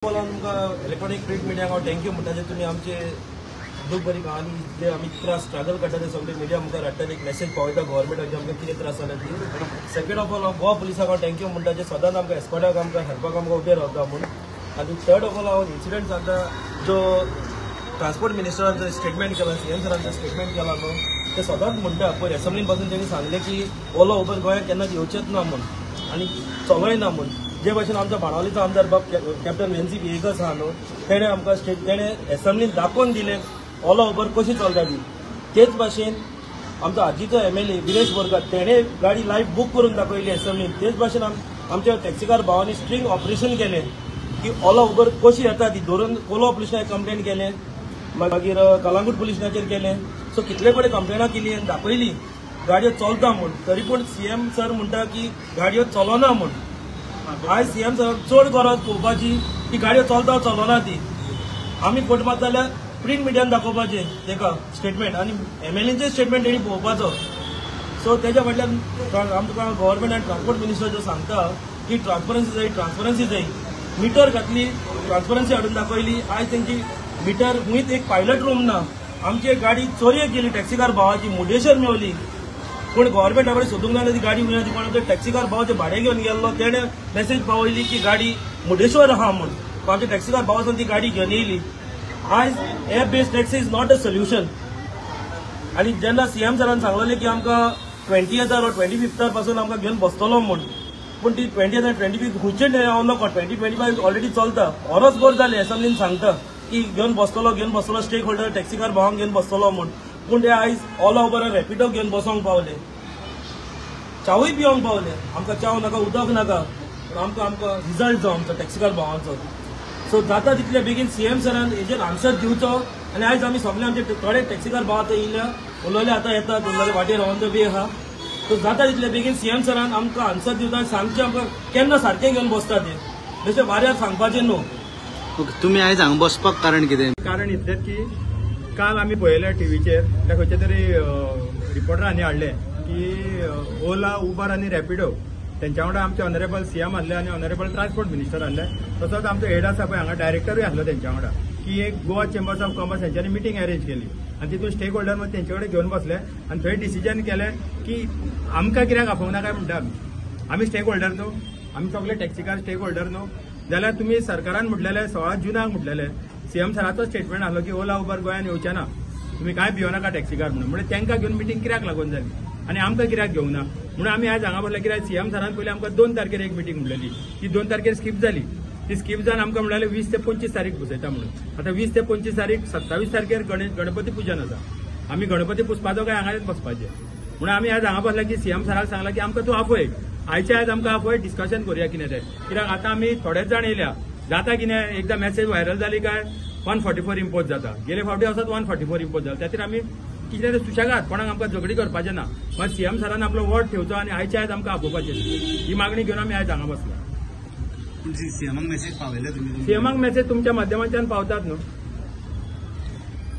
Electronic print मिडियाक हांव thank you म्हणटा जे तुमी आमचे दूख बरी कहानी जे आमी त्रास स्ट्रगल काडटा ते सगळे मिडिया मुखार हाडटा, एक मेसेज पावयता गव्हर्मेंटाक जे आमकां कितें त्रास जाल्या ती. सेकंड ऑफ ऑल हांव गोवा पुलिसाक हांव thank you म्हणटा जे सदांच आमकां एस्कॉटाक आमकां हेल्पाक आमकां उबे रावता म्हूण. आनी थर्ड ऑफ ऑल हांव इन्सिडंट सांगता जो ट्रान्सपोर्ट मिनिस्टरान स्टेटमेंट केला, सीएम सरान स्टेटमेंट केला न्हू, ते सदांच म्हणटा पयर एसेंब्लीन पासून तेणी सांगलें की ओला उबर गोंयांत केन्नाच येवचेच ना म्हूण आनी चलोय ना म्हूण. जे भाशेन आमच्या बाणावलीचो आमदार बाब कॅप्टन वेन्सी व्हिएगस आहा न्हू, तेणें आमकां तेणें एसेंब्लीन दाखोवन दिलें ओला उबर कशी चलता ती. तेच भाशेन आमचो आजीचो एमएलए विरेश बोरकार तेणें गाडी लायव्ह बूक करून दाखयली एसेंब्लीन. तेच भाशेन आमच्या टॅक्सीकार भावांनी स्ट्रिंग ऑपरेशन केलें की ओला उबर कशी येता ती धरून कोलो पुलिसाक कंप्लेन केलें, मागीर कलांगूट पुलिसाचेर केलें. सो कितले कडेन कंप्लेनां केली आनी दाखयली गाडयो चलता म्हूण, तरी पूण सीएम सर म्हणटा की गाडयो चलना म्हूण. आयज सीएम सर चड गरज पळोवपाची की गाडयो चलता चलना ती. आमी फट मात जाल्यार प्रिंट मिडियान दाखोवपाचें तेका स्टेटमेंट आनी एमएलएचें स्टेटमेंट तेणी पळोवपाचो. सो तेज्या फाटल्यान आमकां गव्हर्मेंट आनी ट्रान्सपोर्ट मिनिस्टर जो सांगता की ट्रान्सपरन्सी जाय, ट्रान्सपरन्सी जाय, मिटर घातली, ट्रान्सपरन्सी हाडून दाखयली. आयज तेंची मिटर खंयच एक पायलट रूम ना. आमची गाडी चोरयेक गेली टॅक्सीकार भावाची, मुर्डेश्वर मेवली, पूण गव्हर्मेंटा कडेन सोदूंक ना ती गाडी मेळ्ळी ती. कोण टॅक्सीकार भाव जे भाडें घेवन गेल्लो तेणें मेसेज पावयली की गाडी मुर्डेश्वर आहा म्हूण. आमच्या टॅक्सीकार भावासून ती गाडी घेवन येयली. आयज app based taxi is not a solution. आनी जेन्ना सीएम सरान सांगलें की आमकां 20th or 25th पासून आमकां घेवन बसतलो म्हूण, पूण ती 20th आनी 25th खंयचे हांव नको, 2025 ऑलरेडी चलता. वरसभर जालें एसेंब्लीन सांगता की घेवन बसतलो, घेवन बसतलो, स्टेक होल्डर टॅक्सीकार भावांक घेवन बसतलो म्हूण. पूण ते आयज ओला उबर रॅपिडो घेवन बसोंक पावले, चावूय पिवंक पावले. आमकां चाव नाका, उदक नाका, पूण आमकां आमकां रिजल्ट जावं आमचो टॅक्सीकार भावांचो. सो जाता तितले बेगीन सीएम सरान हेजेर आन्सर दिवचो. आनी आयज आमी सगळे आमचे थोडे टॅक्सीकार भाव आतां येयल्या, उलयले आतां येतात, उलयले वाटेर ऑन the way आहा. सो जाता तितले बेगीन सीएम सरान आमकां आन्सर दिवचो आनी सांगचें आमकां केन्ना सारकें घेवन बसता तें, जशें वाऱ्यार सांगपाचें न्हू. तुमी आयज हांगा बसपाक कारण कितें? कारण इतलेंच की काल आमी पळयलें टीव्हीचेर त्या खंयच्या तरी रिपोर्टरांनी हाडलें की ओला उबर आनी रॅपिडो तेंच्या वांगडा आमचे ऑनरेबल सीएम आसले आनी ऑनरेबल ट्रान्सपोर्ट मिनिस्टर आसले, तसोच आमचो हेड आसा पळय हांगा डायरेक्टरूय आसलो तेंच्या वांगडा, की एक गोवा चेंबर्स ऑफ कॉमर्स हेंच्यांनी मिटींग अरेंज केली आनी तितून स्टेक होल्डर मग तेंचे कडेन घेवन बसले आनी थंय डिसिजन केलें की आमकां कित्याक आपोवंक ना काय म्हणटा. आमी स्टेक होल्डर न्हू, आमी सगळे टॅक्सीकार स्टेक होल्डर न्हू. जाल्यार तुमी सरकारान म्हटलेलें 16 जुनाक म्हटलेलें, सीएम सराचो स्टेटमेंट आसलो की ओला उबर गोंयान येवचें ना, तुमी कांय भियो नाका टॅक्सीकार म्हणून. म्हणजे तांकां घेवन मिटींग कित्याक लागून जाली आनी आमकां कित्याक घेवंक ना म्हणून आमी आयज हांगा बसले. कित्याक सीएम सरान पयलीं आमकां 2 तारखेर एक मिटींग म्हणलेली, ती 2 तारखेर स्कीप जाली. ती स्कीप जावन आमकां म्हणलें 20 ते 25 तारीख बसयता म्हणून. आतां 20 ते 25 तारीख, 27 तारखेर गणपती पुजन आसा, आमी गणपती पुजपाचो काय हांगा बसपाचें म्हणून आमी आयज हांगा बसले की सीएम सराक सांगलां की आमकां तूं आफय, आयच्या आयज आमकां आफय, डिस्कशन करुया कितें तें. कित्याक आतां आमी थोडेच जाण येयल्या, जाता कितें एकदां मॅसेज व्हायरल जाली काय 144 इम्पोज जाता. गेले फावटी असोच 144 इम्पोज जाता. त्याखातीर आमी कितें तें सुशेगाद, कोणाक आमकां झगडी करपाचें ना. मात सीएम सरान आपलो वर्ड ठेवचो आनी आयच्या आयज आमकां आपोवपाचें ही मागणी घेवन आमी आयज हांगा बसला. सीएमाक मेसेज पावयले तुमी? सीएमाक मेसेज तुमच्या माध्यमांतल्यान पावतात न्हू.